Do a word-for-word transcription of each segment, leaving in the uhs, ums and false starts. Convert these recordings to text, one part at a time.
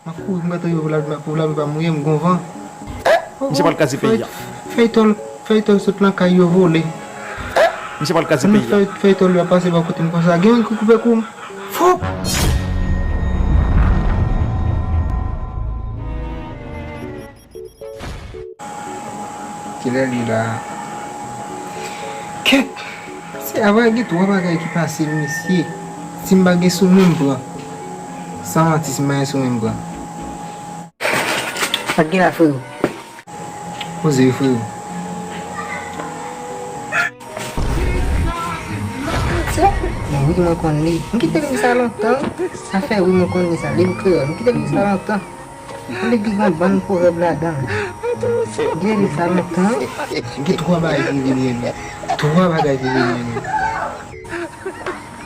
M ap kouri, m gentan rive pou lapli, pou lapli pa mouye m, gon van. Misye pral kraze peyi a. Fèy tòl, fèy tòl sot nan kay yo vole. Misye pral kraze peyi a. Fèy, fèy tòl yo ap pase bò kote m konsa, gen youn ki koupe kou m. Fou! Kilè li la? Kèt! Se avè gen twa bagay ki pase, mesye. Si m pa gen sou mwen, m pran. San manti, si m pa gen sou mwen, m pran. Sa k gen la, freo? Poze, freo. Wi, mwen konn li. M kite li sa lontan. Sa fè wi, mwen konn li sa. Li kreyòl. M kite li sa lontan. Li gen yon bann pwovèb ladan l. Gen li sa lontan. Gen twa bagay ki rive m renmen. Twa bagay ki rive m renmen.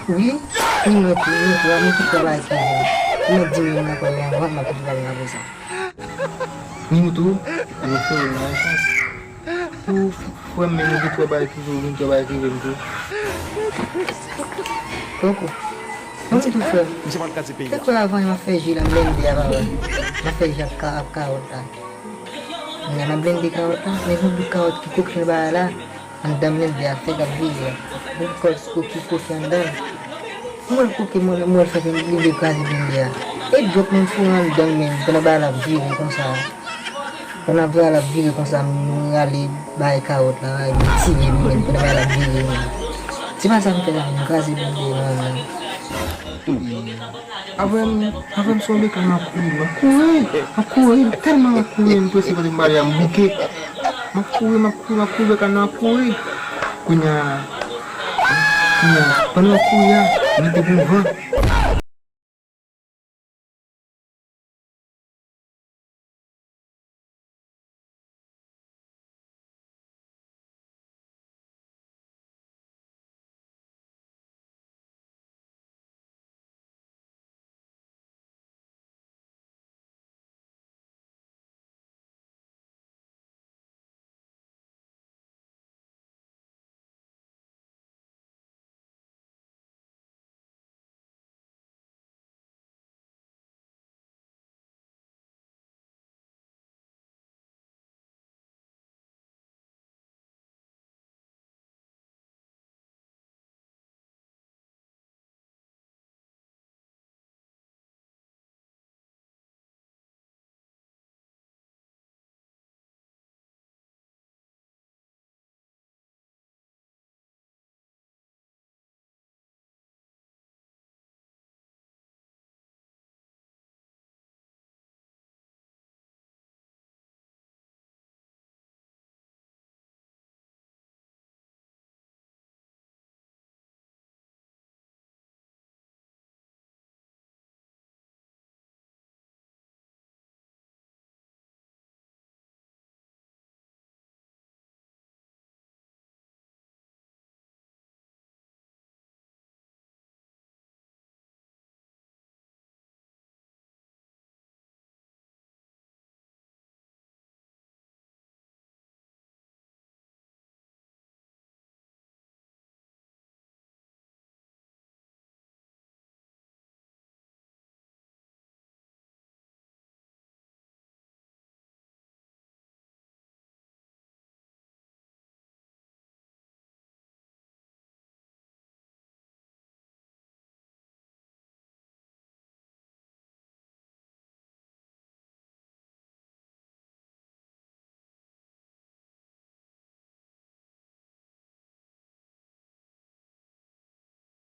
Wi, wi, mwen tou, mwen tou, mwen tou travay ki rive m. Mwen di mwen nan kòl la, mwen ap travay la pou sa. Ni mwen tou, mwen fè yon chans. Pou frè m, men nou gen twa bagay ki rive m, twa bagay ki rive m tou. Koko. Mwen di tou frè m. Misye pral kraze peyi a. Kèk lè avan, m ap fè ji la, m blende a, papa. M ap fè ji ak ka-, ak kawòt la. Mwen, m ap blende kawòt la, men yon bout kawòt ki koke nan bagay la, anndan blende a, fèk ap vire a. Yon bout kawòt ki koke, koke anndan l. Mwen koke, mwen, mwen fèk li vle kraze blende a. E dwòt mwen foure anndan l, men pandan bagay la ap vire konsa. Pandan bagay la ap vire konsa, m rale bagay kawòt la, m tire li, men pandan bagay la ap vire, men. Se pa sa m fè la, m kraze blende a anndan. Apre m, apre m sonde kay m ap kouri, m ap kouri, m ap kouri, tèlman m ap kouri, m prese kote m prale a, m bouke. M ap kouri, m ap kouri, m ap kouri, kay nan ap kouri. Kounye a, kounye a, pandan m ap kouri a, m mete gon van.